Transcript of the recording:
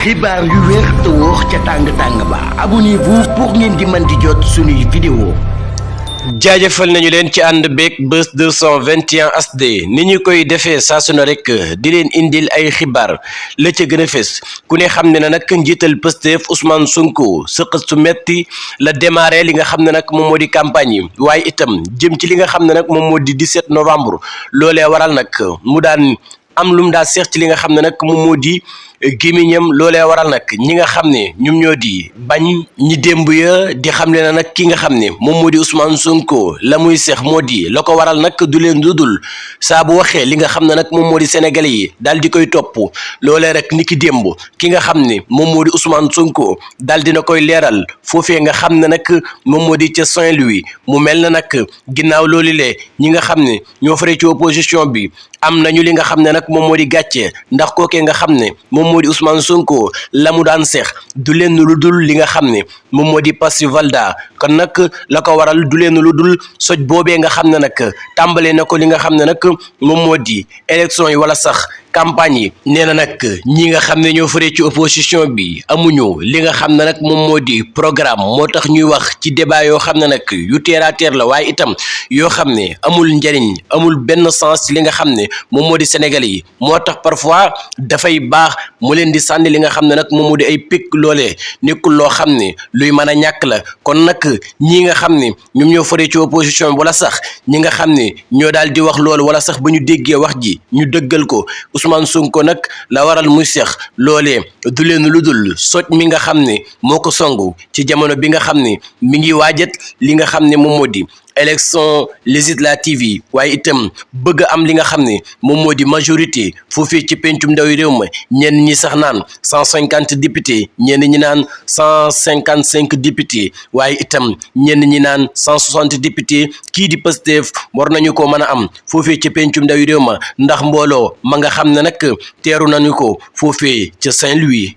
xibaar yu wér te wóor ca tàng ba abonnez-vous pour ngeen di mën di jot suñuy vidéo. jaajëfal nañu leen ci ànd beeg Buzz 221 HD ni ñu koy defee saa su ne rek di leen indil ay xibaar la ca gën a fës ku ne xam ne na nag njiital Pastef Ousmane Sonko sëqat su metti la démarré li nga xam ne nag moom moo di campagne yi waaye itam jëm ci li nga xam ne nag moom moo di 17 novembre loolee waral nag mu daan am lu mu daa seex ci li nga xam ne nag moom moo di gémmiñam loolee waral nag ñi nga xam ne ñoom ñoo di bañ ñi démb ya di xam ne na nag ki nga xam ne moom moo di Ousmane Sonko la muy seex moo di la ko waral nag du leen dudul saa bu waxee li nga xam ne nag moom moo di Sénégalais yi daal di koy topp loolee rek ni ki démb ki nga xam ne moom moo di Ousmane Sonko daal dina koy leeral foofee nga xam ne nag moom moo di ca Saint-Louis mu mel na nag ginnaaw loolu le ñi nga xam ne ñoo faree ci opposition bi am nañu li nga xam ne nag moom moo di gàcce ndax kookee nga xam ne moom moo di Ousmane Sonko la mu daan seex du leen lu dul li nga xam ne moom moo di Passy Valda kon nag la ko waral du leen lu dul soj boobee nga xam ne nag tàmbalee na ko li nga xam ne nag moom moo di élection yi wala sax campagne yi nee na nag ñi nga xam ne ñoo faree ci opposition bi amuñu li nga xam ne nag moom moo di programme moo tax ñuy wax ci débat yoo xam ne nag yu terre à terre la waaye itam yoo xam ne amul njariñ amul benn sens ci li nga xam ne moom moo di Sénégalais yi moo tax parfois dafay baax mu leen di sànni li nga xam ne nag moom moo di ay picc loolee nekkul loo xam ne luy mën a ñàkk la kon nag ñi nga xam ne ñoom ñoo faree ci opposition bi wala sax ñi nga xam ne ñoo daal di wax loolu wala sax ba ñu déggee wax ji ñu dëggal ko Ousmane Sonko nag la waral muy seex loolee du leen lu dul soj mi nga xam ne moo ko songu ci jamono bi nga xam ne mi ngi waajat li nga xam ne moom moo di élection législative yi waaye itam bëgg am li nga xam ne moom moo di majorité foofii ci pencum ndawi réew ma ñenn ñi sax naan 150 députés ñenn ñi naan 155 députés waaye itam ñenn ñi naan 160 députés kii di Pastef war nañu ko mën a am foofii ci pencum ndawi réew ma ndax mbooloo ma nga xam ne nag teeru nañu ko foofee ca Saint-Louis.